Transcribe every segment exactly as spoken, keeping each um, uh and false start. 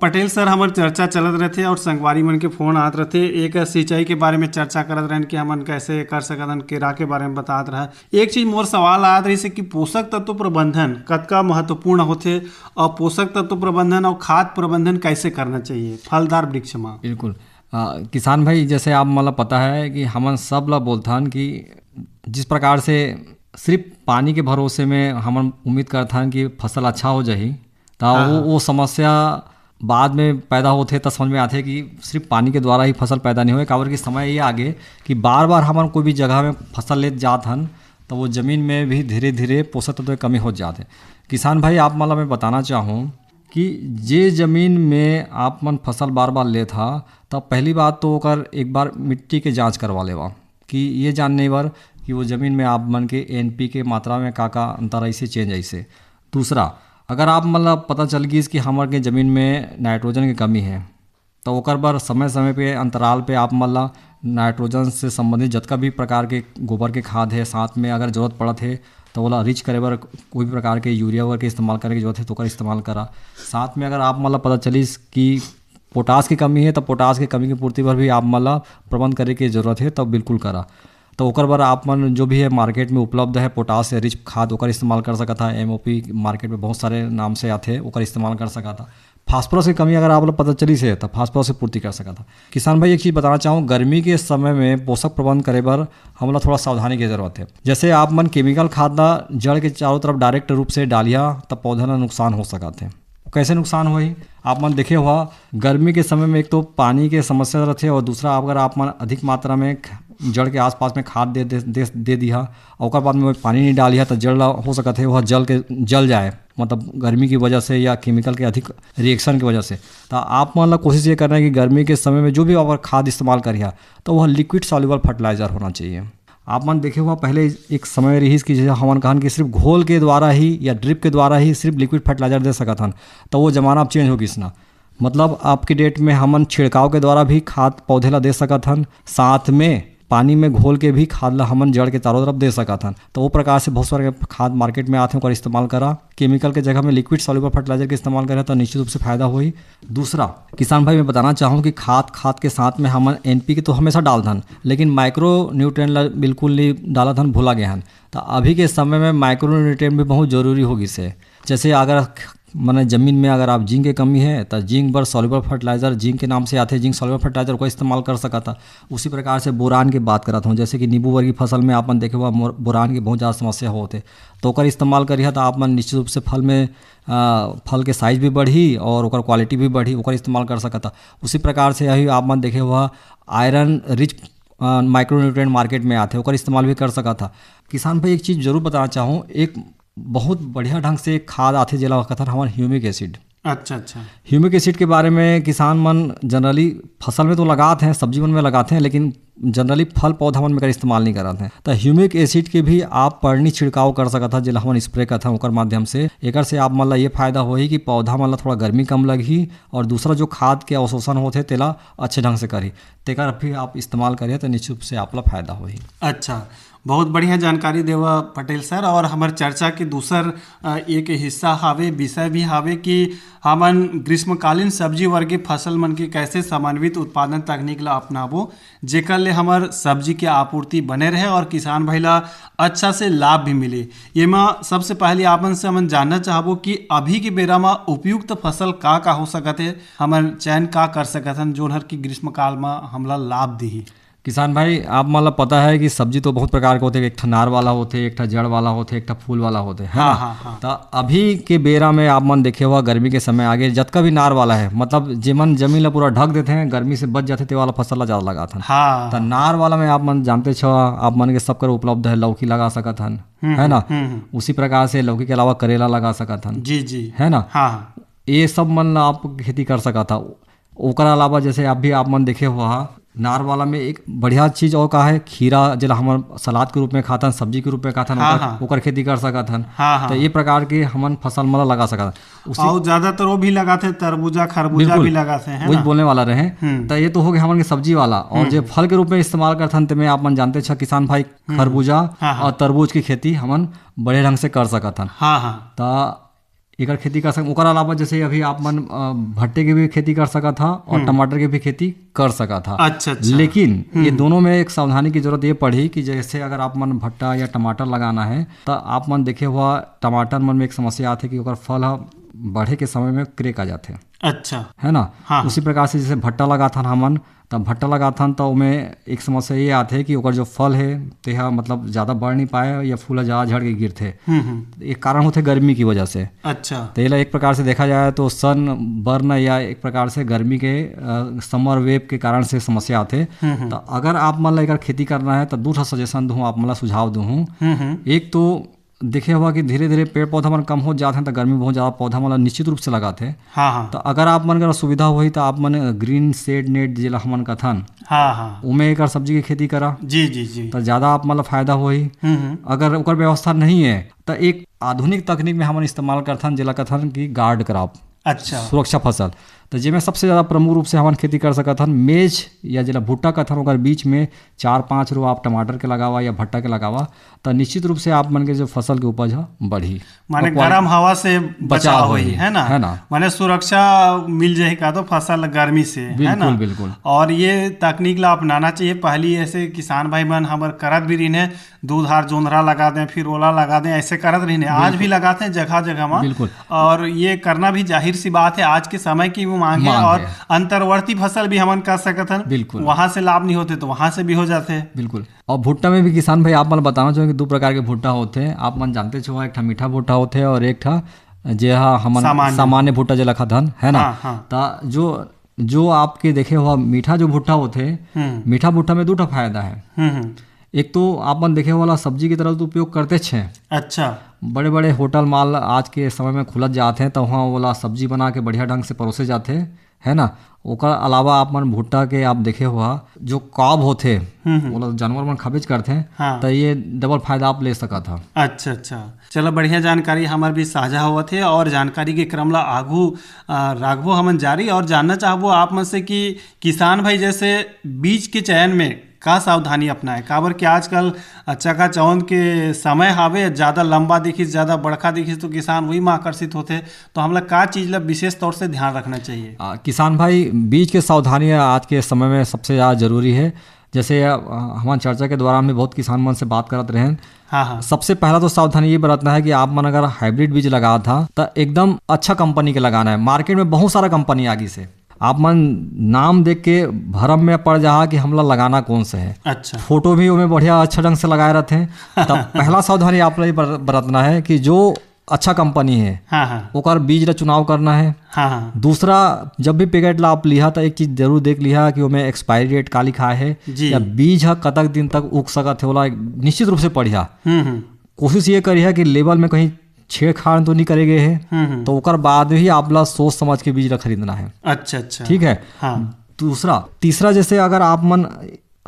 Patel sir, हमर चर्चा चलत रहथे और संगवारी मन के फोन आत रहथे। एक सिंचाई के बारे में चर्चा करत रहन कि हमन कैसे कर सकत हन, केरा के बारे में बतात रहा। एक चीज मोर सवाल आत रहिस हे कि पोषक तत्व प्रबंधन कतका महत्वपूर्ण होथे और पोषक तत्व प्रबंधन और खाद प्रबंधन कैसे करना चाहिए फलदार वृक्ष मा? बिल्कुल। अ, किसान भाई, जैसे आप मन ला पता है कि हमन सब ला बोलथन कि जिस प्रकार से सिर्फ पानी के भरोसे में हमन उम्मीद करथन कि फसल अच्छा हो जाही, त हाँ, वो, हाँ। वो समस्या बाद में पैदा होथे, त समझ में आथे कि सिर्फ पानी के द्वारा ही फसल पैदा नहीं होए, काबर कि समय ये आगे कि बार-बार हमन कोई भी जगह में फसल लेत जात हन, त वो जमीन में भी धीरे-धीरे पोषक तत्व के कमी होत जात हे। किसान भाई, आप मन ला मैं बताना चाहूँ कि जे जमीन में आप मन फसल बार-बार लेत हा, त पहली बात तो ओकर एक बार मिट्टी के जांच करवा लेवा कि ये जानने बर कि वो जमीन में आप मन के एनपीके मात्रा में का-का अंतर आइसे, चेंज आइसे। दूसरा, अगर आप मन ला पता चल गिस कि हमर के जमीन में नाइट्रोजन के कमी है, त ओकर बर समय-समय पे, अंतराल पे आप मन ला नाइट्रोजन से संबंधित जतका भी प्रकार के गोबर के खाद है, साथ में अगर जरूरत पड़त है, त ओला रिच करे बर कोई भी प्रकार के यूरिया वगैरह के इस्तेमाल करे के जरूरत है, त ओकर इस्तेमाल करा। साथ में अगर आप मन ला पता चलिस कि पोटास के कमी है, त पोटास के कमी के पूर्ति बर भी आप मन ला प्रबंध करे के जरूरत है, त बिल्कुल करा। त ओकर बर आप मन जो भी है मार्केट में उपलब्ध है पोटास या रिच खाद, ओकर इस्तेमाल कर सकत हा। एमओपी मार्केट में बहुत सारे नाम से आथे, ओकर इस्तेमाल कर सकत हा। फास्फोरस के कमी अगर आप ला पता चलिस हे, त फास्फोरस से पूर्ति कर सकत हा। किसान भाई, एक चीज बताना चाहूँ, गर्मी के समय में पोषक प्रबंध करे बर हमला थोड़ा सावधानी के जरूरत है। जैसे आप मन केमिकल खाद ला जड़ के चारों तरफ डायरेक्ट रूप से डालिया, त पौधा ला नुकसान हो सकत है। कैसे नुकसान होही? आप मन देखे हुआ, गर्मी के समय में एक तो पानी के समस्या रहथे और दूसरा अगर आप मन अधिक मात्रा में ख-, जड़ के आसपास में खाद दे, दे, दे, दे दिहा और ओकर बाद में पानी नहीं डालिहा, त जड़ ला हो सकत है वह जल के, जल जाए, मतलब गर्मी की वजह से या केमिकल के अधिक रिएक्शन की वजह से। त आप मन ला कोशिश ये करना है कि गर्मी के समय में जो भी आप खाद इस्तेमाल करिहा, त वह लिक्विड सॉल्युबल फर्टिलाइजर होना चाहिए। आप मन देखे हुआ, पहले एक समय रहिस कि जैसे हमन कहन कि सिर्फ घोल के द्वारा ही या ड्रिप के द्वारा ही सिर्फ लिक्विड फर्टिलाइजर दे सकत हन, त वो जमाना अब चेंज हो गिस ना। मतलब, आपके डेट में हमन छिड़काव के द्वारा भी खाद पौधे ला दे सकत हन, साथ में पानी में घोल के भी खाद ला हमन जड़ के चारों तरफ दे सकत हन। तो वो प्रकार से बहुत सारे खाद मार्केट में आथे, ओकर इस्तेमाल करा। केमिकल के जगह में लिक्विड सॉल्युबल फर्टिलाइजर के इस्तेमाल करे, तो निश्चित रूप से फायदा होही। दूसरा, किसान भाई, मैं बताना चाहूँ कि खाद, खाद के साथ में हमन एनपीके तो हमेशा डालथन, लेकिन माइक्रो न्यूट्रिएंट ला बिल्कुल नहीं डालत हन, भुला गए हन। तो अभी के समय में माइक्रो न्यूट्रिएंट भी बहुत जरूरी हो गिस हे। जैसे अगर, माने, जमीन में अगर आप जिंक के कमी है, तो जिंक बर सॉल्युबल फर्टिलाइजर, जिंक के नाम से आथे, जिंक सॉल्युबल फर्टिलाइजर, ओकर इस्तेमाल कर सकत हा। उसी प्रकार से बोरान के बात करत हूँ, जैसे कि नींबू वर्गी फसल में आप मन देखे हुआ मोर-, बोरान की बहुत ज़्यादा समस्या होत हे, तो ओकर इस्तेमाल करिहा, तो आप मन निश्चित रूप से फल में, आ, फल के साइज भी बढ़ी और ओकर क्वालिटी भी बढ़ी, ओकर इस्तेमाल कर सकत हा। उसी प्रकार से यही आप मन देखे हुआ आयरन रिच, आ, माइक्रोन्यूट्रिएंट मार्केट में आथे, ओकर इस्तेमाल भी कर सकत हा। किसान भाई, एक चीज़ जरूर बताना चाहूँ, एक बहुत बढ़िया ढंग से एक खाद आथे, जेला कथन हमन ह्यूमिक एसिड। अच्छा, अच्छा। ह्यूमिक एसिड के बारे में किसान मन जनरली फसल में तो लगात हैं, सब्जी मन में लगात हैं, लेकिन जनरली फल पौधा मन में एकर इस्तेमाल नहीं करत हैं। तो ह्यूमिक एसिड के भी आप पड़नी छिड़काव कर सकत हा, जेला हमन स्प्रे करथन, ओकर माध्यम से। एकर से आप मन ला ये फायदा होही कि पौधा मन ला थोड़ा गर्मी कम लगही और दूसरा जो खाद के अवशोषण होथे, तेला अच्छे ढंग से करही। तेकर भी आप इस्तेमाल करिए, तो निश्चित रूप से आप ला फायदा होही। अच्छा, बहुत बढ़िया जानकारी देवा पटेल सर। और हमर चर्चा के दूसर, अ, एक हिस्सा हावे, विषय भी हावे कि हमन ग्रीष्मकालीन सब्जी वर्गीय फसल मन के कैसे समन्वित उत्पादन तकनीक ला अपनाबो, जेकर ले हमर सब्जी के आपूर्ति बने रहे और किसान भाई ला अच्छा से लाभ भी मिले। येमा सबसे पहले आप मन से हमन जानना चाहबो कि अभी के बेरा मा उपयुक्त फसल का का हो सकत हे, हमन चयन का कर सकत हन, जोन हर कि ग्रीष्मकाल मा हमला लाभ दिही। किसान भाई, आप मन ला पता है कि सब्जी तो बहुत प्रकार के होथे, एक ठा नार वाला होथे, एक ठा जड़ वाला होथे, एक ठा फूल वाला होथे, है हाँ, ना? हाँ, हाँ। त अभी के बेरा में आप मन देखे हुआ, गर्मी के समय आगे, जतका भी नार वाला है, मतलब जेमन जमीन ला पूरा ढक देथे, गर्मी से बच जाथे, ते वाला फसल ला ज्यादा लगाथन। हाँ। त नार वाला में आप मन जानते छ, आप मन के सब कर उपलब्ध है, लौकी लगा सकत हन, हम्म, है ना? हम्म, हम्म। उसी प्रकार से लौकी के अलावा करेला लगा सकत हन, जी, जी। है ना? हाँ, हाँ। ये सब मन ला आप खेती कर सकत हा। ओकर अलावा जैसे आप भी, आप मन देखे हुआ हा, नार वाला में एक बढ़िया चीज और का है, खीरा, जेला हमन सलाद के रूप में खाथन, सब्जी के रूप में खाथन, हाँ, ओकर, हाँ। ओकर खेती कर सकत हन। हाँ, हाँ। तो ये प्रकार के हमन फसल मन ला लगा सकत हन। उसी और ज्यादातर वो भी लगाथे, तरबूजा, खरबूजा बिल्कुल। भी लगाथे, है वही ना? बोलने वाला रहे। हम्म। तो ये तो हो गया हमन के सब्जी वाला, और हम्म। जो फल के रूप में इस्तेमाल करथन, ते में आप मन जानते छ किसान भाई, हम्म। खरबूजा हाँ, हाँ। और तरबूज की खेती हमन बड़े ढंग से कर सकत हन। हाँ, हाँ। तो एकर खेती कर सक। ओकर अलावा जैसे अभी आप मन, अ, भट्टे के भी खेती कर सकत हा और हम्म। टमाटर के भी खेती कर सकत हा। अच्छा, अच्छा। लेकिन ये हम्म। दोनों में एक सावधानी की जरूरत ये पड़ी कि जैसे अगर आप मन भट्टा या टमाटर लगाना है, त आप मन देखे हुआ टमाटर मन में एक समस्या आथे कि ओकर फल ह बढ़े के समय में crack आ जाथे। अच्छा। है ना? हाँ। उसी प्रकार से जैसे भट्टा लगाथन हमन, त भट्टा लगाथन त ओमे एक समस्या ये आथे कि ओकर जो फल हे, तेहा मतलब ज्यादा बढ़ नहीं पाए या फूल ह ज्यादा झड़ के गिरथे। हम्म, हम्म। एक कारण होथे गर्मी की वजह से। अच्छा। तो एला एक प्रकार से देखा जाए तो सन बर्न या एक प्रकार से गर्मी के, अ, summer wave के कारण से समस्या आथे। हम्म, हम्म। तो अगर आप मन ला एकर खेती करना है तो दू ठा suggestion दूँ, आप मन ला सुझाव दूँ। हम्म, हम्म। एक तो देखे हुआ कि धीरे-धीरे पेड़ पौधा मन कम हो जात हैं, तो गर्मी बहुत ज्यादा पौधा मन ला निश्चित रूप से लगाथे। हाँ, हाँ। तो अगर आप मन करा सुविधा होही, तो आप मन green shed net, जेला हमन कथन, हाँ, हाँ। ओमे एकर सब्जी के खेती करा। जी, जी, जी। तो ज्यादा आप मन ला फायदा होही। हम्म, हम्म। अगर ओकर व्यवस्था नहीं है, तो एक आधुनिक तकनीक में हमन इस्तेमाल करथन, जेला कथन कि guard crop, अच्छा। सुरक्षा फसल। तो जेमे सबसे ज्यादा प्रमुख रूप से हमन खेती कर सकत हन मेज या जेला भुट्टा कथन, ओकर बीच में चार पांच रो आप टमाटर के लगावा या भट्टा के लगावा, तो निश्चित रूप से आप मन के जो फसल के उपज ह बढ़ी। माने और quality गरम हवा से बचाव बचाव होही, होही, है ना? है ना? माने सुरक्षा मिल जाही का तो फसल गर्मी से, है बिल्कुल, ना? बिल्कुल। और ये तकनीक ला अपनाना चाहिए। पहली ऐसे किसान भाई मन हमर करत भी रहिन है, दूधार जोंधरा लगा दें, फिर ओला लगा दें, ऐसे करत रहिन है। आज बिल्कुल। भी लगाते हैं जगह जगह में। बिल्कुल। और ये करना भी जाहिर सी बात है, आज के समय की वो मांग है। मांग और है। अंतर्वर्ती फसल भी हमन कर सकत हन। बिल्कुल। वहां से लाभ नहीं होते तो वहां से भी हो जाते हैं। बिल्कुल। और भुट्टा में भी किसान भाई, आप मन बताना चाहूँ कि दो प्रकार के भुट्टा होथे। आप मन जानते छो, एक ठा मीठा भुट्टा होथे और एक ठा जे हा हमन सामान्य। सामान्य भुट्टा जे लखत हन, है ना? हाँ, हाँ। त जो, जो आपके देखे हुआ मीठा जो भुट्टा होथे, हम्म। मीठा भुट्टा में दू ठा फायदा है। हम्म, हम्म। एक तो आप मन देखे वाला सब्जी की तरह तो उपयोग करते छे। अच्छा। बड़े-बड़े होटल माल आज के समय में खुलत जात हैं, तो वहाँ वाला सब्जी बना के बढ़िया ढंग से परोसे जाते, है ना? ओकर अलावा आप मन भुट्टा के आप देखे हुआ जो कॉब होथे, हम्म, हम्म। ओला जानवर मन खाबेच करथे, हाँ। तो ये डबल फायदा आप ले सकत हा। अच्छा, अच्छा। चलो, बढ़िया जानकारी हमर बीच साझा होवत हे और जानकारी के क्रम ला आगू, आ, राखबो हमन जारी। और जानना चाहबो आप मन से कि किसान भाई जैसे बीज के चयन में का सावधानी अपनाए, काबर कि आजकल चकाचौंध के समय हावे, ज्यादा लंबा दिखिस, ज्यादा बड़का दिखिस तो किसान वही में आकर्षित होथे। तो हमला का चीज ला विशेष तौर से ध्यान रखना चाहिए? आ, किसान भाई, बीज के सावधानी आज के समय में सबसे ज्यादा जरूरी है। जैसे, आ, हमन चर्चा के दौरान भी बहुत किसान मन से बात करत रहेन। हाँ, हाँ। सबसे पहला तो सावधानी ये बरतना है कि आप मन अगर हाइब्रिड बीज लगात हा, त एकदम अच्छा कंपनी के लगाना है। मार्केट में बहुत सारा कंपनी आ गई से, आप मन नाम देख के भरम में पड़ जाहा कि हमला लगाना कौन से है। अच्छा। फोटो भी ओमे बढ़िया अच्छा ढंग से लगाए रहते हैं। तब पहला सावधानी आप ला ये बर-, बरतना है कि जो अच्छा कंपनी है, हाँ, हाँ। ओकर बीज ला चुनाव करना है। हाँ, हाँ। दूसरा, जब भी पैकेट ला आप लिहा, त एक चीज जरूर देख लिहा कि ओमे एक्सपायरी डेट का लिखा है, जी। या बीज ह कतक दिन तक उग सकत है, ओला निश्चित रूप से पढ़िहा। हम्म, हम्म। कोशिश ये करिहा कि लेबल में कहीं छेड़छाड़ तो नहीं करे गए है, हम्म, हम्म। तो ओकर बाद ही आप ला सोच समझ के बीज ला खरीदना है। अच्छा, अच्छा। ठीक है। हाँ। दूसरा, तीसरा, जैसे अगर आप मन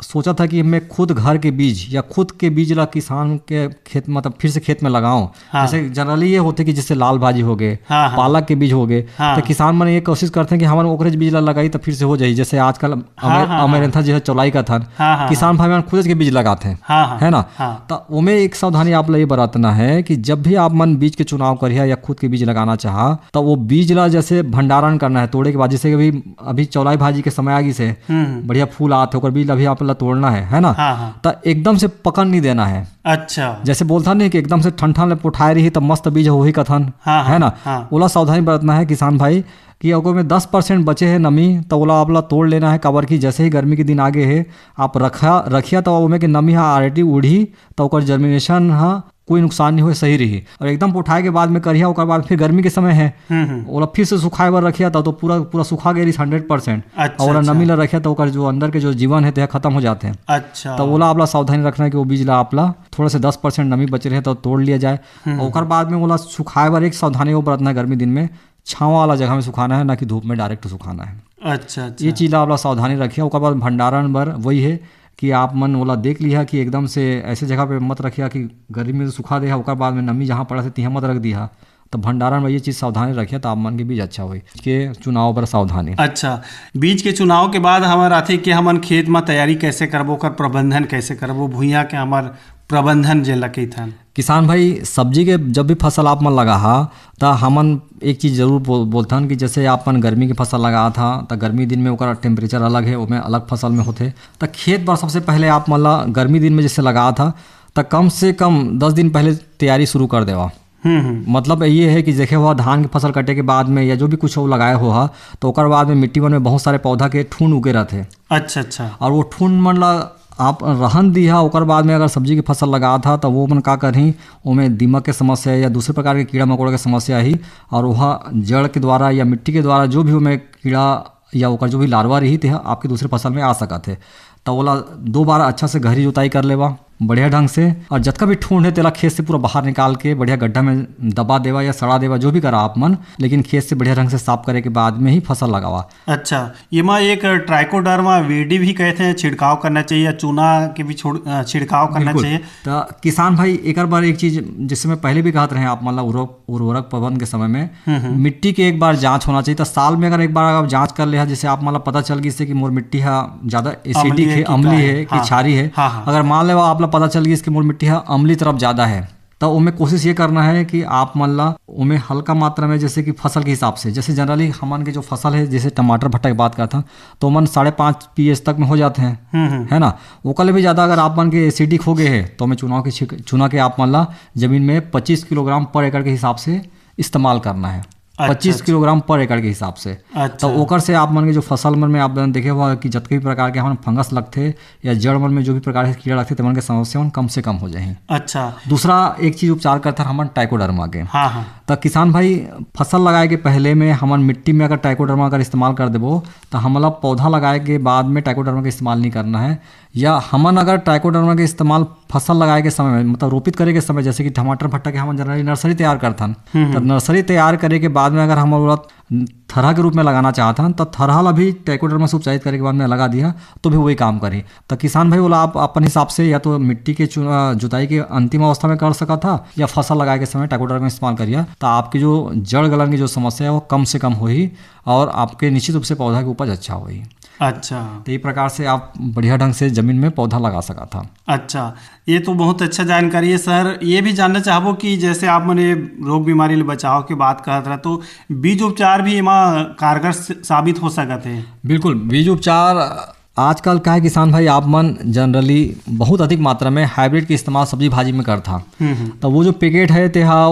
सोचा था कि मैं खुद घर के बीज या खुद के बीज ला किसान के खेत, मतलब फिर से खेत में लगाऊं, हाँ। जैसे जनरली ये होते कि जैसे लाल भाजी हो गए, हाँ, हाँ। पालक के बीज हो गए, हाँ। तो किसान मन ये कोशिश करते हैं कि हमन ओकरे बीज ला लगाई तो फिर से हो जाई। जैसे आजकल हाँ, अमेर-, हाँ, हाँ। अमेरंथा जो है चौलाई कथन, हाँ, हाँ, किसान हाँ। भाई मन खुद के बीज लगाते हैं, हाँ, हाँ। है ना? हाँ। तो ओमे एक सावधानी आप ला ये बरतना है कि जब भी आप मन बीज के चुनाव करिहा या खुद के बीज लगाना चाहा, तो वो बीज ला जैसे भंडारण करना है, तोड़े के बाद, जैसे कि अभी, अभी चौलाई भाजी के समय आ गई से, हम्म। बढ़िया फूल आत है, ओकर बीज ला भी आप ला तोड़ना है, है ना? हाँ, हाँ। तो एकदम से पकन नहीं देना है। अच्छा। जैसे बोलता नहीं कि एकदम से ठन ठन ले पोठाए रही, तो मस्त बीज होही कथन, हाँ, हाँ, है ना? हाँ। ओला सावधानी बरतना है किसान भाई कि अगर में दस परसेंट बचे है नमी, तो ओला आप ला तोड़ लेना है, काबर कि जैसे ही गर्मी के दिन आगे है, आप रखा, रखिया, तो ओमे के नमी हा already उड़ही, तो ओकर जर्मिनेशन हा कोई नुकसान नहीं होए, सही रही। और एकदम उठाए के बाद में करिया, ओकर बाद फिर गर्मी के समय है, हम्म, हम्म। ओला फिर से सुखाए बर रखिया, तो, तो पूरा, पूरा सुखा गए रही हंड्रेड परसेंट। अच्छा, और ओला अच्छा। नमी ला रखिया, तो ओकर जो अंदर के जो जीवन है, तो खत्म हो जाते हैं। अच्छा। तो ओला आप ला सावधानी रखना है कि वो बीज ला आप ला थोड़ा से दस परसेंट नमी बचे रहे, तो तोड़ लिया जाए। हम्म। और ओकर बाद में ओला सुखाए बर एक सावधानी वो बरतना है, गर्मी दिन में छांव वाला जगह में सुखाना है, ना कि धूप में डायरेक्ट सुखाना है। अच्छा, अच्छा। ये चीज ला आप ला सावधानी रखिए। ओकर बाद भंडारण बर वही है कि आप मन ओला देख लिहा कि एकदम से ऐसे जगह पे मत रखिया कि गर्मी में तो सुखा देहा, ओकर बाद में नमी जहाँ पड़ा से तिहाँ मत रख दिहा। तो भंडारण में ये चीज सावधानी रखिए, तो आप मन के बीज अच्छा होई। के चुनाव पर सावधानी। अच्छा, बीज के चुनाव के बाद हमर आथे कि हमन खेत में तैयारी कैसे करबो, ओकर प्रबंधन कैसे करबो, भुइयां के हमर प्रबंधन जे ला कहिथन। किसान भाई, सब्जी के जब भी फसल आप मन लगाहा, त हमन एक चीज जरूर बोल-, बोलथन कि जैसे आप मन गर्मी के फसल लगात हा, त गर्मी दिन में ओकर temperature अलग है, ओमे अलग फसल में होथे। त खेत बर सबसे पहले आप मन ला गर्मी दिन में जैसे लगात हा, त कम से कम दस दिन पहले तैयारी शुरू कर देवा। हम्म, हम्म। मतलब ये है कि देखे हुआ धान के फसल कटे के बाद में या जो भी कुछ वो लगाए हो हा, तो ओकर बाद में मिट्टी मन में बहुत सारे पौधा के ठून उगे रहथे। अच्छा, अच्छा। और वो ठून मन ला आप रहन दिहा, ओकर बाद में अगर सब्जी के फसल लगात हा, तो वो मन का करही, ओमे दीमक के समस्या या दूसरे प्रकार के कीड़ा मकोड़ा के समस्या आही, और वह जड़ के द्वारा या मिट्टी के द्वारा जो भी ओमे कीड़ा या ओकर जो भी लार्वा रही, ते ह आपके दूसरे फसल में आ सकत हे। त ओला दो बार अच्छा से गहरी जोताई कर लेवा बढ़िया ढंग से, और जतका भी ठूंठ है, तेला खेत से पूरा बाहर निकाल के बढ़िया गड्ढा में दबा देवा या सड़ा देवा, जो भी करा आप मन, लेकिन खेत से बढ़िया ढंग से साफ करे के बाद में ही फसल लगावा। अच्छा, ये मा एक ट्राइकोडर्मा वीडी भी कहते हैं, छिड़काव करना चाहिए, या चूना के भी छोड़-, अ, छिड़काव करना बिल्कुल। चाहिए। त किसान भाई, एकर बर एक चीज, जैसे मैं पहले भी कहत रहे आप मन ला, उर्वरक, उर्वरक प्रबंध के समय में हम्म, हम्म। मिट्टी के एक बार जांच होना चाहिए। त साल में अगर एक बार आप जांच कर ले हा, जैसे आप मन ला पता चल गई से कि मोर मिट्टी हा ज्यादा acidic अम्लीय है, कि अम्लीय क्या है? है कि हाँ। क्षारी है, हाँ, हाँ। अगर मान लेवा आप ला पता चल गई कि मोर मिट्टी हा अम्लीय तरफ ज्यादा है, त ओमे कोशिश ये करना है कि आप मन ला ओमे हल्का मात्रा में, जैसे कि फसल के हिसाब से, जैसे generally हमन के जो फसल है, जैसे टमाटर भट्टा की बात करत हन, तो ओमन साढ़े पाँच पीएच तक में हो जाते हैं, हम्म, हम्म। है ना? ओकर ले भी ज्यादा अगर आप मन के acidic हो गए है, तो ओमे चूना के छिक-, चूना के आप मन ला जमीन में पच्चीस किलोग्राम per एकड़ के हिसाब से इस्तेमाल करना है। अच्छा, पच्चीस अच्छा। किलोग्राम per एकड़ के हिसाब से। अच्छा। तो ओकर से आप मन के जो फसल मन में आप मन देखे हुआ कि जतके भी प्रकार के हमन फंगस लगथे या जड़ मन में जो भी प्रकार के कीड़ा लगथे, तेमन के समस्या मन कम से कम हो जाही। अच्छा। दूसरा एक चीज उपचार करथन हमन ट्राइकोडर्मा के। हाँ, हाँ। त किसान भाई, फसल लगाए के पहले में हमन मिट्टी में अगर ट्राइकोडर्मा अगर इस्तेमाल कर देबो, त हमला पौधा लगाए के बाद में ट्राइकोडर्मा के इस्तेमाल नहीं करना है। या हमन अगर ट्राइकोडर्मा के इस्तेमाल फसल लगाए के समय में, मतलब रोपित करे के समय, जैसे कि टमाटर भट्टा के हमन generally नर्सरी तैयार करथन, हम्म, त हम्म। नर्सरी तैयार करे के बाद में अगर हमन ओला थरहा के रूप में लगाना चाहत हन, त थरहा ला भी ट्राइकोडर्मा से उपचारित करे के बाद में लगा दिया, तो भी वही काम करही। त किसान भाई, ओला आप अपन हिसाब से या तो मिट्टी के चुना-, जुताई के अंतिम अवस्था में कर सकत हा, या फसल लगाए के समय ट्राइकोडर्मा इस्तेमाल करिया, त आपके जो जड़ गलन की जो समस्या है, वो कम से कम होही और आपके निश्चित रूप से पौधा के उपज अच्छा होही। अच्छा। तो ये प्रकार से आप बढ़िया ढंग से जमीन में पौधा लगा सकत हा। अच्छा, ये तो बहुत अच्छा जानकारी है सर। ये भी जानना चाहबो कि जैसे आप मन ये रोग बीमारी ले बचाव के बात कहत रहा, तो बीज उपचार भी एमा कारगर स-, साबित हो सकत है? बिल्कुल, बीज उपचार आजकल का है किसान भाई, आप मन generally बहुत अधिक मात्रा में हाइब्रिड के इस्तेमाल सब्जी भाजी में करथा। हम्म, हम्म। तो वो जो पैकेट है, ते हा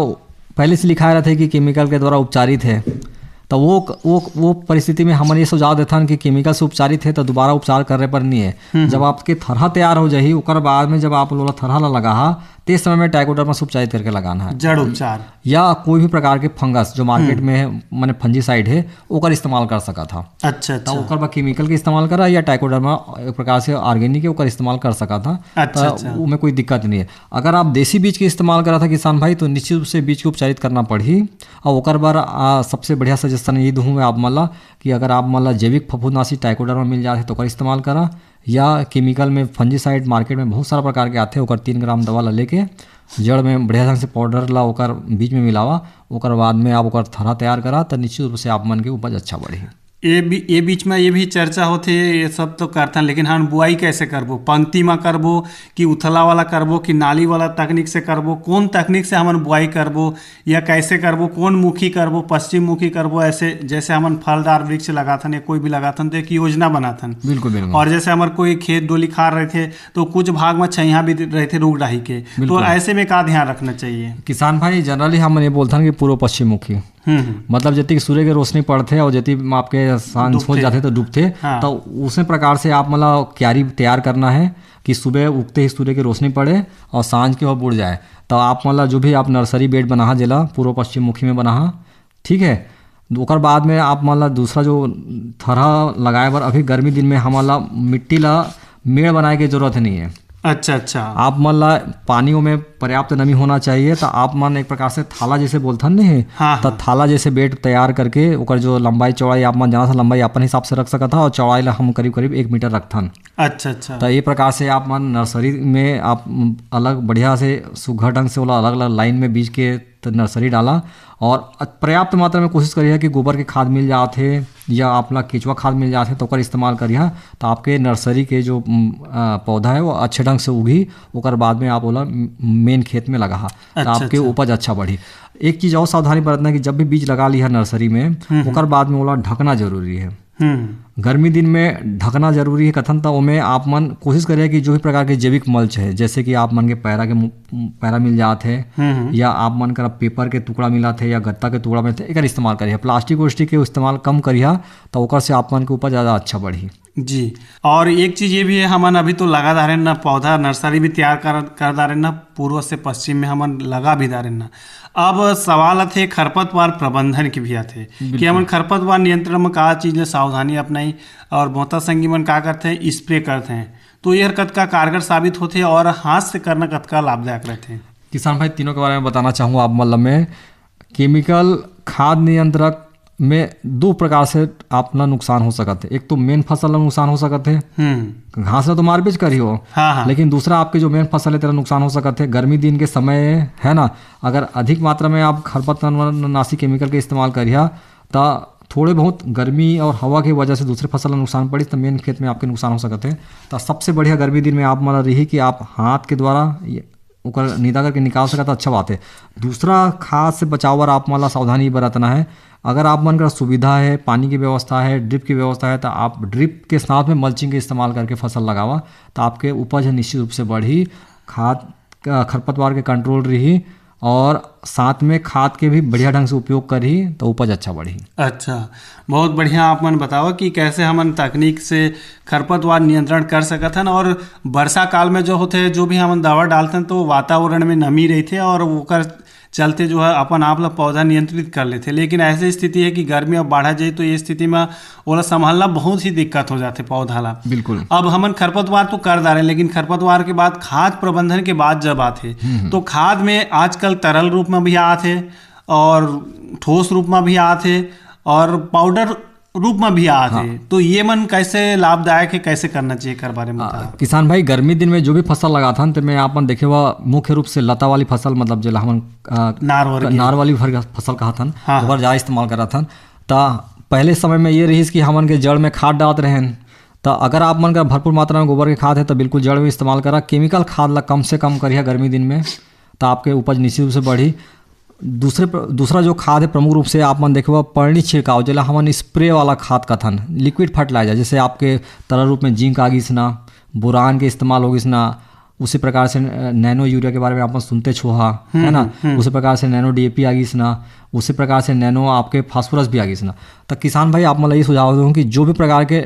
पहले से लिखाए रहथे कि केमिकल के द्वारा उपचारित है। तो वो, वो, वो परिस्थिति में हमन ये सुझाव देथन कि केमिकल से उपचारित है, तो दोबारा उपचार करे पर नहीं है। हम्म, जब हम्म। आपके थरहा तैयार हो जाही, ओकर बाद में जब आप लोला थरहा ला लगाहा, ते समय में ट्राइकोडर्मा से उपचारित करके लगाना है। जड़ उपचार। या कोई भी प्रकार के फंगस जो मार्केट हम्म। में है, माने फंजीसाइड है, ओकर इस्तेमाल कर सकत हा। अच्छा, तो अच्छा। ओकर बाद केमिकल के इस्तेमाल करा या ट्राइकोडर्मा एक प्रकार से ऑर्गेनिक है, ओकर इस्तेमाल कर सकत हा। अच्छा, तो अच्छा। ओमे कोई दिक्कत नहीं है। अगर आप देसी बीज के इस्तेमाल करत हा किसान भाई, तो निश्चित रूप से बीज के उपचारित करना पड़ही। और ओकर बर, आ, सबसे बढ़िया सजेशन ये दूँ मैं आप मन ला कि अगर आप मन ला जैविक फफूंदनाशी ट्राइकोडर्मा मिल जाथे, तो ओकर इस्तेमाल करा, या केमिकल में फंजीसाइड मार्केट में बहुत सारा प्रकार के आथे, ओकर तीन ग्राम दवा ला लेके जड़ में बढ़िया ढंग से पाउडर ला ओकर बीज में मिलावा, ओकर बाद में आप ओकर थरहा तैयार करा, त निश्चित रूप से आप मन के उपज अच्छा बढ़ही। ये बी-, ये बीच में ये भी चर्चा होथे, ये सब तो करथन, लेकिन हमन बुआई कैसे करबो? पंक्ति में करबो कि उथला वाला करबो कि नाली वाला तकनीक से करबो? कौन तकनीक से हमन बुआई करबो या कैसे करबो? कौन मुखी करबो, पश्चिम मुखी करबो? ऐसे जैसे हमन फलदार वृक्ष लगाथन या कोई भी लगाथन, तो एक योजना बनाथन। बिल्कुल, बिल्कुल। और जैसे हमर कोई खेत डोली खार रहथे, तो कुछ भाग में छैहा भी रहथे रूख डाही के, तो बिल्कुल। ऐसे में का ध्यान रखना चाहिए? किसान भाई, generally हमन ये बोलथन कि पूर्व पश्चिम मुखी। हम्म, हम्म। मतलब, जति सूर्य के रोशनी पड़थे और जति आपके सांझ हो डूबथे। जाथे, तो डूबथे। हाँ। तो उसे प्रकार से आप मतलब क्यारी तैयार करना है कि सुबह उगते ही सूर्य की रोशनी पड़े और सांझ के वो बुड़ जाए। तो आप मतलब जो भी आप नर्सरी बेड बनाहा, जेला पूर्व पश्चिम मुखी में बनाहा, ठीक है। ओकर बाद में आप मतलब दूसरा जो थरहा लगाए बर अभी गर्मी दिन में हमन ला मिट्टी ला मेड़ बनाए के जरूरत नहीं है। अच्छा, अच्छा। आप मन ला पानी ओमे पर्याप्त नमी होना चाहिए, त आप मन एक प्रकार से थाला जैसे बोलथन नहीं, हाँ, त हाँ। थाला जैसे बेड तैयार करके ओकर जो लंबाई चौड़ाई आप मन जाना था, लंबाई अपन हिसाब से रख सकत हा और चौड़ाई ला हम करीब करीब एक मीटर रखथन। अच्छा, अच्छा। त ये प्रकार से आप मन नर्सरी में आप अलग बढ़िया से सुघर ढंग से ओला अलग अलग लाइन में बीज के तो नर्सरी डाला और पर्याप्त मात्रा में कोशिश करिहा कि गोबर के खाद मिल जात हे या आप ला केचुआ खाद मिल जात हे, तो ओकर इस्तेमाल करिहा। तो आपके नर्सरी के जो, उम, अ, पौधा है, वो अच्छे ढंग से उगी, ओकर बाद में आप ओला म-, मेन खेत में लगाहा, तो अच्छा, आपके अच्छा। उपज अच्छा बढ़ी। एक चीज़ और सावधानी बरतना कि जब भी बीज लगा लिहा नर्सरी में, हम्म, हम्म। ओकर बाद में ओला ढकना जरूरी है। हम्म। गर्मी दिन में ढकना जरूरी है कथन, तो ओमे आप मन कोशिश करिहा कि जो भी प्रकार के जैविक मल्च है, जैसे कि आप मन के पैरा के मु-, पैरा मिल जात है, हम्म, हम्म। या आप मन करा पेपर के टुकड़ा मिलत है या गत्ता के टुकड़ा मिलत है, एकर इस्तेमाल करिहा। प्लास्टिक व्लास्टिक के इस्तेमाल कम करिहा, तो ओकर से आप मन के उपज ज़्यादा अच्छा बढ़ी। जी, और एक चीज ये भी है, हमन अभी तो लगा डारेन ना पौधा, नर्सरी भी तैयार कर, कर डारेन ना, पूर्व से पश्चिम में हमन लगा भी डारेन ना। अब सवाल आथे खरपतवार प्रबंधन के भी आथे कि बिल्कुल। हमन खरपतवार नियंत्रण में का चीज ले सावधानी अपनाई और मोहतर संगी मन का करथे, स्प्रे करथे, तो ये हर कतका कारगर साबित होथे और हाथ से करना कतका लाभदायक रहथे? किसान भाई, तीनों के बारे में बताना चाहूँ आप मन ल मैं। केमिकल खाद नियंत्रक में दो प्रकार से आप ला नुकसान हो सकत है। एक तो मेन फसल ला नुकसान हो सकत है, हम्म। घास ला तो मारबेच करी हो, हाँ, हाँ। लेकिन दूसरा आपके जो मेन फसल है, तेला नुकसान हो सकत है। गर्मी दिन के समय है ना, अगर अधिक मात्रा में आप खरपतवार नाशी केमिकल के इस्तेमाल करिहा, त थोड़े बहुत गर्मी और हवा के वजह से दूसरे फसल ला नुकसान पड़ी, त मेन खेत में आपके नुकसान हो सकत है। त सबसे बढ़िया गर्मी दिन में आप मन ला रही कि आप हाथ के द्वारा ये ओकर निदा करके निकाल सकत, अच्छा बात है। दूसरा, खाद से बचाव बर आप मन ला सावधानी बरतना है। अगर आप मन का सुविधा है, पानी की व्यवस्था है, ड्रिप की व्यवस्था है, तो आप ड्रिप के साथ में मल्चिंग के इस्तेमाल करके फसल लगावा, तो आपके उपज निश्चित रूप से बढ़ी। खाद, अ, खरपतवार के कंट्रोल रही और साथ में खाद के भी बढ़िया ढंग से उपयोग करही, तो उपज अच्छा बढ़ी। अच्छा, बहुत बढ़िया। आप मन बताओ कि कैसे हमन तकनीक से खरपतवार नियंत्रण कर सकत हन और वर्षा काल में जो होथे, जो भी हमन दवा डालथन, तो वातावरण में नमी रहिथे और ओकर चलते जो है अपन आप ला पौधा नियंत्रित कर लेथे। लेकिन ऐसी स्थिति है कि गर्मी अब बाढ़ा जाए, तो ये स्थिति में ओला संभालना बहुत ही दिक्कत हो जाथे पौधा ला। बिल्कुल। अब हमन खरपतवार तो कर डारे, लेकिन खरपतवार के बाद खाद प्रबंधन के बात जब आथे, हम्म, हम्म। तो खाद में आजकल तरल रूप में भी आथे और ठोस रूप में भी आथे और पाउडर रूप में भी आथे। हाँ। तो ये मन कैसे लाभदायक है, कैसे करना चाहिए, एकर बारे में आ, बता। किसान भाई, गर्मी दिन में जो भी फसल लगाथन, ते में आप मन देखे हुआ मुख्य रूप से लता वाली फसल, मतलब जेला हमन, आ, नार वर्गीय। नार वाली फर-, फसल कहथन, हाँ, ओकर हाँ। ज़्यादा इस्तेमाल करथन। त पहले समय में ये रहिस कि हमन के जड़ में खाद डालत रहेन, त अगर आप मन का भरपूर मात्रा में गोबर के खाद है, तो बिल्कुल जड़ में इस्तेमाल करा। केमिकल खाद ला कम से कम करिहा गर्मी दिन में, त आपके उपज निश्चित रूप से बढ़ी। दूसरे प्र-, दूसरा जो खाद है, प्रमुख रूप से आप मन देखबा, परनी छिड़काव, जेला हमन स्प्रे वाला खाद कथन, लिक्विड फर्टिलाइजर, जैसे आपके तरल रूप में जिंक आ गिस ना, बोरान के इस्तेमाल हो गिस ना, उसी प्रकार से, अ, नैनो यूरिया के बारे में आप मन सुनते छो हा, हम्म, है ना? हम्म, हम्म। उसी प्रकार से नैनो डीएपी आ गिस ना, उसी प्रकार से नैनो आपके फास्फोरस भी आ गिस ना। तो किसान भाई, आप मन ला ये सुझाव दूँ कि जो भी प्रकार के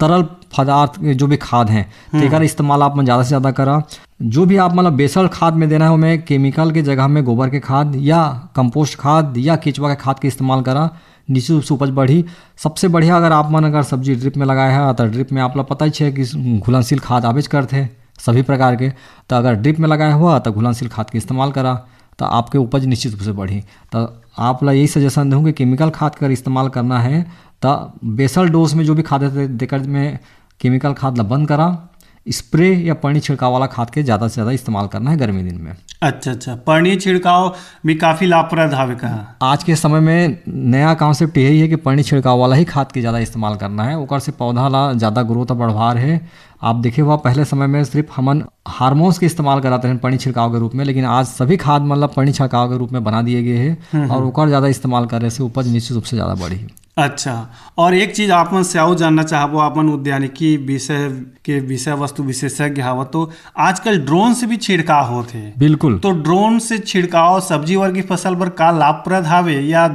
तरल पदार्थ के जो भी खाद हैं, हम्म। तेकर इस्तेमाल आप मन ज़्यादा से ज़्यादा करा। जो भी आप मन ला बेसल खाद में देना है, ओमे केमिकल के जगह में गोबर के खाद या कंपोस्ट खाद या केचुआ के खाद के इस्तेमाल करा, निश्चित रूप से उपज बढ़ी। सबसे बढ़िया, अगर आप मन अगर सब्जी ड्रिप में लगाए हैं, तो ड्रिप में आप ला पता ही है कि घुलनशील खाद आबेच करथे सभी प्रकार के। तो अगर ड्रिप में लगाए हुआ, तो घुलनशील खाद के इस्तेमाल करा, तो आपके उपज निश्चित रूप से बढ़ी। तो आप ला यही सजेशन दूँ कि केमिकल खाद का इस्तेमाल करना है, तो बेसल डोज में जो भी खाद है, तेकर में केमिकल खाद ला बंद करा, स्प्रे या परनी छिड़काव वाला खाद के ज़्यादा से ज़्यादा इस्तेमाल करना है गर्मी दिन में। अच्छा, अच्छा, परनी छिड़काव भी काफ़ी लाभप्रद हवे कहा। आज के समय में नया कॉन्सेप्ट यही है कि परनी छिड़काव वाला ही खाद के ज़्यादा इस्तेमाल करना है, ओकर से पौधा ला ज़्यादा ग्रोथ बढ़वार है। आप देखे हुआ, पहले समय में सिर्फ हमन हार्मोन्स के इस्तेमाल करत रहेन परनी छिड़काव के रूप में, लेकिन आज सभी खाद मन ला परनी छिड़काव के रूप में बना दिए गए हैं हम्म, और हम्म। ओकर ज़्यादा इस्तेमाल करे से उपज निश्चित रूप से ज़्यादा बढ़ी। अच्छा, और एक चीज आप मन से अउ जानना चाहबो, आप मन उद्यानिकी विषय के विषय वस्तु विशेषज्ञ हव, तो आजकल ड्रोन से भी छिड़काव होत हे। बिल्कुल। तो ड्रोन से छिड़काव सब्जी वर्गी फसल बर का लाभप्रद हावे या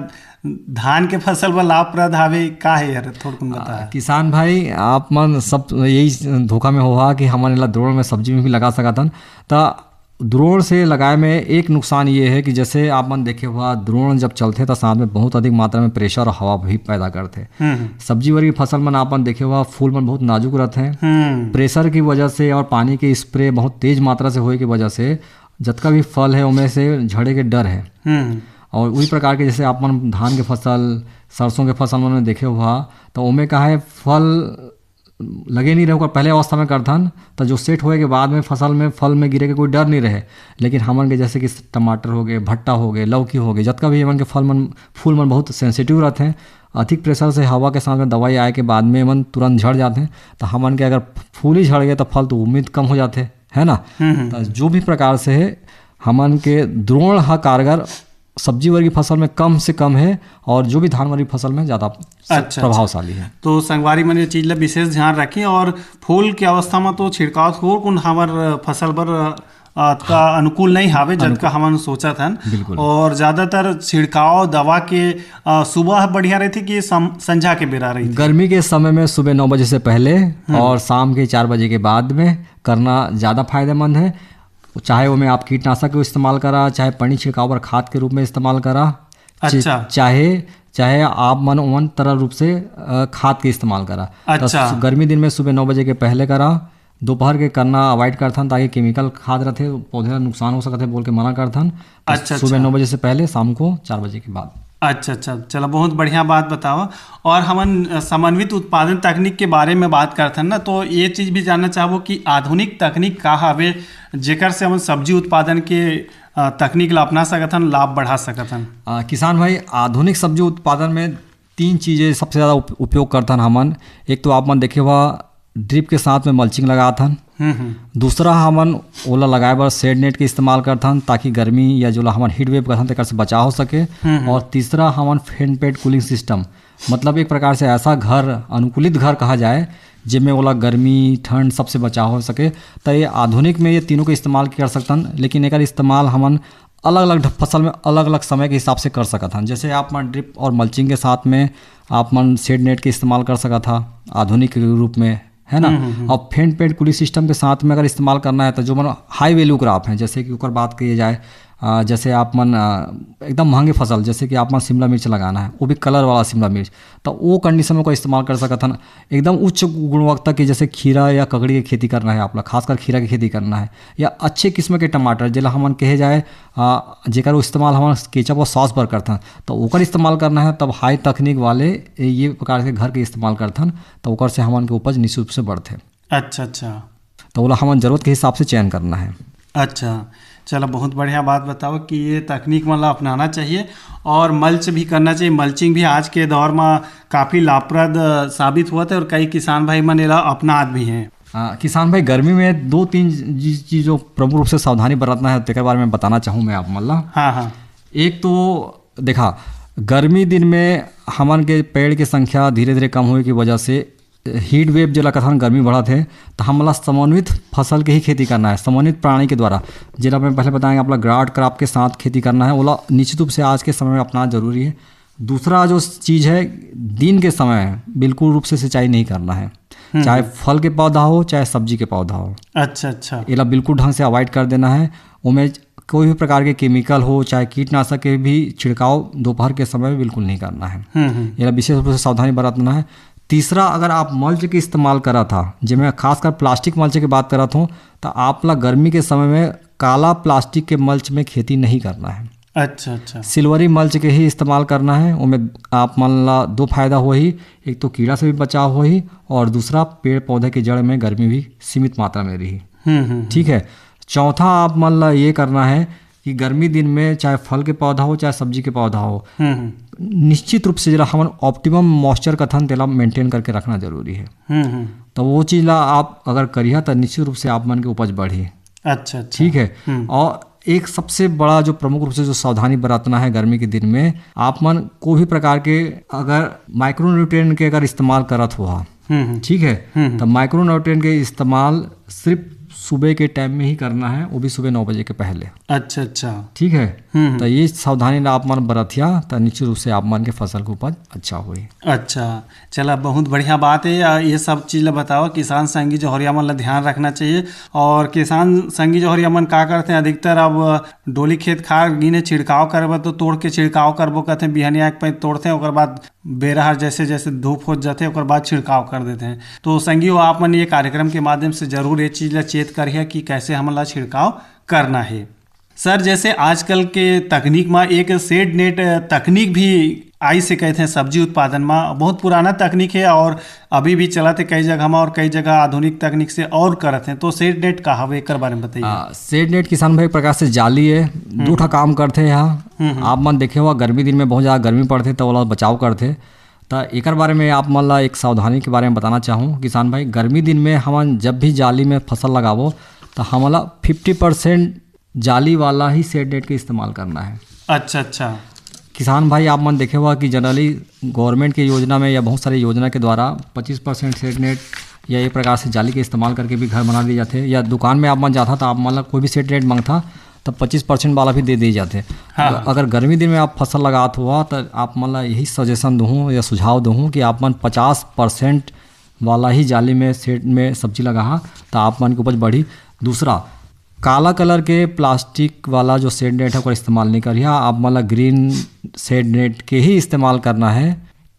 धान के फसल बर लाभप्रद हावे, का हे यार, थोड़कुन बता। आ, किसान भाई, आप मन सब यही धोखा में होहा कि हमन एला ड्रोन में सब्जी में भी लगा सकत हन। त ड्रोन से लगाए में एक नुकसान ये है कि जैसे आप मन देखे हुआ, ड्रोन जब चलथे त साथ में बहुत अधिक मात्रा में प्रेशर और हवा भी पैदा करथे। हम्म, हम्म। सब्जी वर्गी फसल मन आप मन देखे हुआ, फूल मन बहुत नाजुक रहथे। हम्म। प्रेशर की वजह से और पानी के स्प्रे बहुत तेज मात्रा से होए की वजह से जतका भी फल है, ओमे से झड़े के डर है। हम्म। और वही प्रकार के जैसे आप मन धान के फसल, सरसों के फसल मन में देखे हुआ, तो ओमे का है, फल लगे नहीं रहे, ओकर पहले अवस्था में करथन, त जो सेट होए के बाद में फसल में, फल में गिरे के कोई डर नहीं रहे। लेकिन हमन के जैसे कि टमाटर हो गए, भट्टा हो गए, लौकी हो गए, जतका भी हमन के फल मन, फूल मन बहुत सेंसिटिव रहते हैं, अधिक प्रेशर से हवा के साथ में दवाई आए के बाद में मन तुरंत झड़ जाते हैं। तो हमन के अगर फूल ही झड़ गए तो फल तो उम्मीद कम हो जाते हैं, है ना? हम्म, हम्म। तो जो भी प्रकार से है, हमन के द्रोण हा कारगर सब्जी वर्गीय फसल में कम से कम है और जो भी धान वर्गीय फसल में ज़्यादा अच्छा, अच्छा। प्रभावशाली है। तो संगवारी मन ये चीज ला विशेष ध्यान रखें और फूल के अवस्था में तो छिड़काव थोर कुन हमर फसल बर अ, अतका अनुकूल नहीं हावे जतका हमन सोचत हन। बिल्कुल। और ज्यादातर छिड़काव दवा के अ, सुबह बढ़िया रहती कि सम-, संझा के बेरा रहती? गर्मी के समय में सुबह नौ बजे से पहले और शाम के चार बजे के बाद में करना ज़्यादा फायदेमंद है। चाहे ओमे आप कीटनाशक के इस्तेमाल करा, चाहे पानी छिड़काव बर खाद के रूप में इस्तेमाल करा, च-, अच्छा। चाहे चाहे आप मन ओमन तरह रूप से अ, खाद के इस्तेमाल करा। त अच्छा। सु-, गर्मी दिन में सुबह नौ बजे के पहले करा, दोपहर के करना अवॉइड करथन, ताकि केमिकल खाद रहते, पौधे ला नुकसान हो सकते बोल के मना करथन। त अच्छा, सुबह अच्छा। नौ बजे से पहले, शाम को चार बजे के बाद। अच्छा, अच्छा, चला, बहुत बढ़िया बात बतावा। और हमन अ, समन्वित उत्पादन तकनीक के बारे में बात करथन ना, तो ये चीज भी जानना चाहबो कि आधुनिक तकनीक का हवे, जेकर से हमन सब्जी उत्पादन के अ, तकनीक ला अपना सकथन, लाभ बढ़ा सकथन। अ, किसान भाई, आधुनिक सब्जी उत्पादन में तीन चीज़ें सबसे ज़्यादा उप-, उपयोग करथन हमन। एक तो आप मन देखे हुआ, ड्रिप के साथ में मल्चिंग लगाथन। हम्म, हम्म। दूसरा, हमन ओला लगाए बर शेड नेट के इस्तेमाल करथन, ताकि गर्मी या जोला हमन हीट वेव करथन, तेकर से बचाव हो सके। हम्म। और तीसरा, हमन फैन पेड कूलिंग सिस्टम, मतलब एक प्रकार से ऐसा घर, अनुकूलित घर कहा जाए, जेमे ओला गर्मी, ठंड, सबसे बचाव हो सके। त ये आधुनिक में ये तीनों के इस्तेमाल कर सकथन, लेकिन एकर इस्तेमाल हमन अलग-अलग ढ-, फसल में अलग-अलग समय के हिसाब से कर सकत हन। जैसे आप मन ड्रिप और मल्चिंग के साथ में आप मन शेड नेट के इस्तेमाल कर सकत हा आधुनिक रूप में, है ना? हम्म, हम्म, हम्म। और फैन पेड कूलिंग सिस्टम के साथ में अगर इस्तेमाल करना है, तो जो मन हाई वैल्यू क्रॉप हैं, जैसे कि ओकर बात किए जाए, अ, जैसे आप मन, अ, एकदम महंगे फसल, जैसे कि आप मन शिमला मिर्च लगाना है, वो भी कलर वाला शिमला मिर्च, तो वो कंडीशन में ओकर इस्तेमाल कर सकत हन। एकदम उच्च गुणवत्ता के, जैसे खीरा या ककड़ी के खेती करना है आप ला, खासकर खीरा की खेती करना है, या अच्छे किस्म के टमाटर, जेला हमन कहे जाए, आ, जेकर इस्तेमाल हमन केचप और सॉस बर करथन, तो ओकर इस्तेमाल करना है, तब हाई तकनीक वाले ये प्रकार के घर के इस्तेमाल करथन, तो ओकर से हमन के उपज निश्चित रूप से बढ़थे। अच्छा, अच्छा। तो ओला हमन जरूरत के हिसाब से चयन करना है। अच्छा, चला, बहुत बढ़िया बात बताओ कि ये तकनीक मन ला अपनाना चाहिए और मल्च भी करना चाहिए। मल्चिंग भी आज के दौर में काफ़ी लाभप्रद, अ, साबित होवत है और कई किसान भाई मन एला अपनात भी हैं। आ, किसान भाई, गर्मी में दो तीन जी-, चीज़ जो प्रमुख रूप से सावधानी बरतना है, तेकर बारे में बताना चाहूँ मैं आप मन ला। हाँ, हाँ। एक तो देखा, गर्मी दिन में हमन के पेड़ के संख्या धीरे-धीरे कम होए की वजह से हीट वेव जेला कथन, गर्मी बढ़त है, तो हमन ला समन्वित फसल के ही खेती करना है, समन्वित प्रणाली के द्वारा। जेला मैं पहले बताएंगे, आप ला ग्राउट क्रॉप के साथ खेती करना है, ओला निश्चित रूप से आज के समय में अपनाना जरूरी है। दूसरा जो चीज़ है, दिन के समय बिल्कुल रूप से सिंचाई नहीं करना है, चाहे फल के पौधा हो, चाहे सब्जी के पौधा हो, अच्छा, अच्छा। एला बिल्कुल ढंग से अवॉइड कर देना है। ओमे कोई भी प्रकार के केमिकल हो, चाहे कीटनाशक के भी छिड़काव दोपहर के समय में बिल्कुल नहीं करना है। हम्म, हम्म। एला विशेष रूप से सावधानी बरतना है। तीसरा, अगर आप मल्च के इस्तेमाल करत हा, जेमे खासकर प्लास्टिक मल्च की बात करत हूँ, तो आप ला गर्मी के समय में काला प्लास्टिक के मल्च में खेती नहीं करना है। अच्छा, अच्छा। सिल्वरी मल्च के ही इस्तेमाल करना है। ओमे आप मन ला दो फायदा होही, एक तो कीड़ा से भी बचाव होही और दूसरा, पेड़ पौधे के जड़ में गर्मी भी सीमित मात्रा में रही। हम्म, हम्म। ठीक है, चौथा आप मन ला ये करना है कि गर्मी दिन में चाहे फल के पौधा हो, चाहे सब्जी के पौधा हो, हम्म, हम्म। निश्चित रूप से जेला हमन ऑप्टिमम मॉइस्चर कथन, तेला मेंटेन करके रखना जरूरी है। हम्म, हम्म। तो वो चीज़ ला आप अगर करिहा, तो निश्चित रूप से आप मन के उपज बढ़ी। अच्छा, अच्छा। ठीक है। हम्म। और एक सबसे बड़ा जो प्रमुख रूप से जो सावधानी बरतना है गर्मी के दिन में, आप मन कोई भी प्रकार के अगर माइक्रोन्यूट्रिएंट के अगर इस्तेमाल करत हो हा, हम्म, हम्म। ठीक है, हम्म। तो माइक्रोन्यूट्रिएंट के इस्तेमाल सिर्फ सुबह के टाइम में ही करना है, वो भी सुबह नौ बजे के पहले। अच्छा, अच्छा। ठीक है, हम्म। तो ये सावधानी ला आप मन बरतिया, तो निश्चित रूप से आप मन के फसल के उपज अच्छा होही। अच्छा, चला, बहुत बढ़िया बात है। आ, ये सब चीज़ ला बताओ, किसान संगी जौहरिया मन ला ध्यान रखना चाहिए। और किसान संगी जौहरिया मन का करते हैं, अधिकतर अब डोली खेत खार गिने छिड़काव करे बर, तो तोड़ के छिड़काव करबो कहते हैं, बिहनिया के पहले तोड़ते हैं, ओकर बाद बेरा हर जैसे जैसे धूप हो जाते हैं, ओकर बाद छिड़काव कर देते हैं। तो संगी हो, आप मन ये कार्यक्रम के माध्यम से जरूर ये चीज़ ला चेत करिए कि कैसे हमन ला छिड़काव करना है। सर, जैसे आजकल के तकनीक में एक शेड नेट तकनीक भी आइस हे कहिथे सब्जी उत्पादन मा, बहुत पुराना तकनीक हे और अभी भी चलत हे कई जगह मा और कई जगह आधुनिक तकनीक से और करत हे। तो शेड नेट का हवे, एकर बारे में बताइए। आ, शेड नेट किसान भाई, एक प्रकार से जाली हे, दू ठा काम करथे यहाँ। आप मन देखे हुआ, गर्मी दिन में बहुत ज्यादा गर्मी पड़थे, तो ओला बचाव करथे। त एकर बारे में आप मन ला एक सावधानी के बारे में बताना चाहूँ किसान भाई, गर्मी दिन में हमन जब भी जाली में फसल लगाबो, त हमन ला फिफ्टी परसेंट जाली वाला ही शेड नेट के इस्तेमाल करना है। अच्छा, अच्छा। किसान भाई, आप मन देखे हुआ कि जनरली गवर्नमेंट के योजना में या बहुत सारे योजना के द्वारा पच्चीस परसेंट शेड नेट या एक प्रकार से जाली के इस्तेमाल करके भी घर बना दिए जाते हैं, या दुकान में आप मन जाता, तो आप मन ला कोई भी शेड नेट मांगता, तब पच्चीस परसेंट वाला भी दे दिए जाते हैं। हाँ। अगर गर्मी दिन में आप फसल लगात हुआ, तो आप मन ला यही सजेशन दूँ या सुझाव दूँ कि आप मन पचास परसेंट वाला ही जाली में शेड में सब्जी लगाहा, तो आप मन के उपज बढ़ी। दूसरा, काला कलर के प्लास्टिक वाला जो शेड नेट है, ओकर इस्तेमाल नहीं करिहा। आप मन ला ग्रीन शेड नेट के ही इस्तेमाल करना है,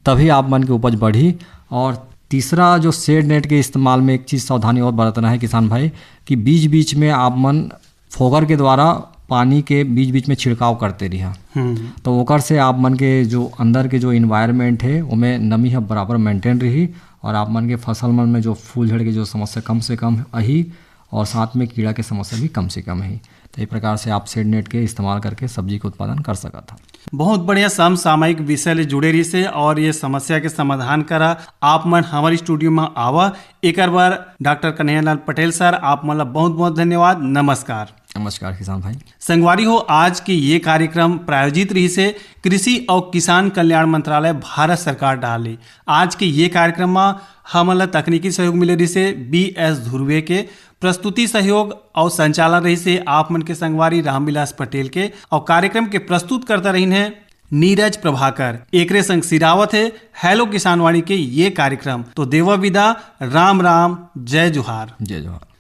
तभी आप मन के उपज बढ़ी। और तीसरा, जो शेड नेट के इस्तेमाल में एक चीज़ सावधानी और बरतना है किसान भाई, कि बीच बीच में आप मन फोगर के द्वारा पानी के बीच बीच में छिड़काव करते रहिहा। हम्म। तो ओकर से आप मन के जो अंदर के जो इन्वायरमेंट है, ओमे नमी ह बराबर मेंटेन रही और आप मन के फसल मन में जो फूल झड़ के जो समस्या कम से कम आही और साथ में कीड़ा के समस्या भी कम से कम आही। तो ये प्रकार से आप शेड नेट के इस्तेमाल करके सब्जी के उत्पादन कर सकत हा। बहुत बढ़िया समसामयिक विषय ले जुड़े रहिसे और ये समस्या के समाधान करा। आप मन हमारे स्टूडियो में आवा, एकर बर डॉक्टर कन्हैयालाल पटेल सर, आप मन ला बहुत बहुत धन्यवाद। नमस्कार। नमस्कार किसान भाई। संगवारी हो, आज के ये कार्यक्रम प्रायोजित रहिसे कृषि और किसान कल्याण मंत्रालय, भारत सरकार डाहर ले। आज के ये कार्यक्रम में हमन ला तकनीकी सहयोग मिले रहिसे बी एस धुर्वे के, प्रस्तुति सहयोग और संचालन रहिसे आप मन के संगवारी रामविलास पटेल के, और कार्यक्रम के प्रस्तुत करता रहिन है नीरज प्रभाकर। एकरे संग सिरावत है हेलो किसानवाणी के ये कार्यक्रम। तो देवा विदा, राम राम, जय जोहार। जय जोहार।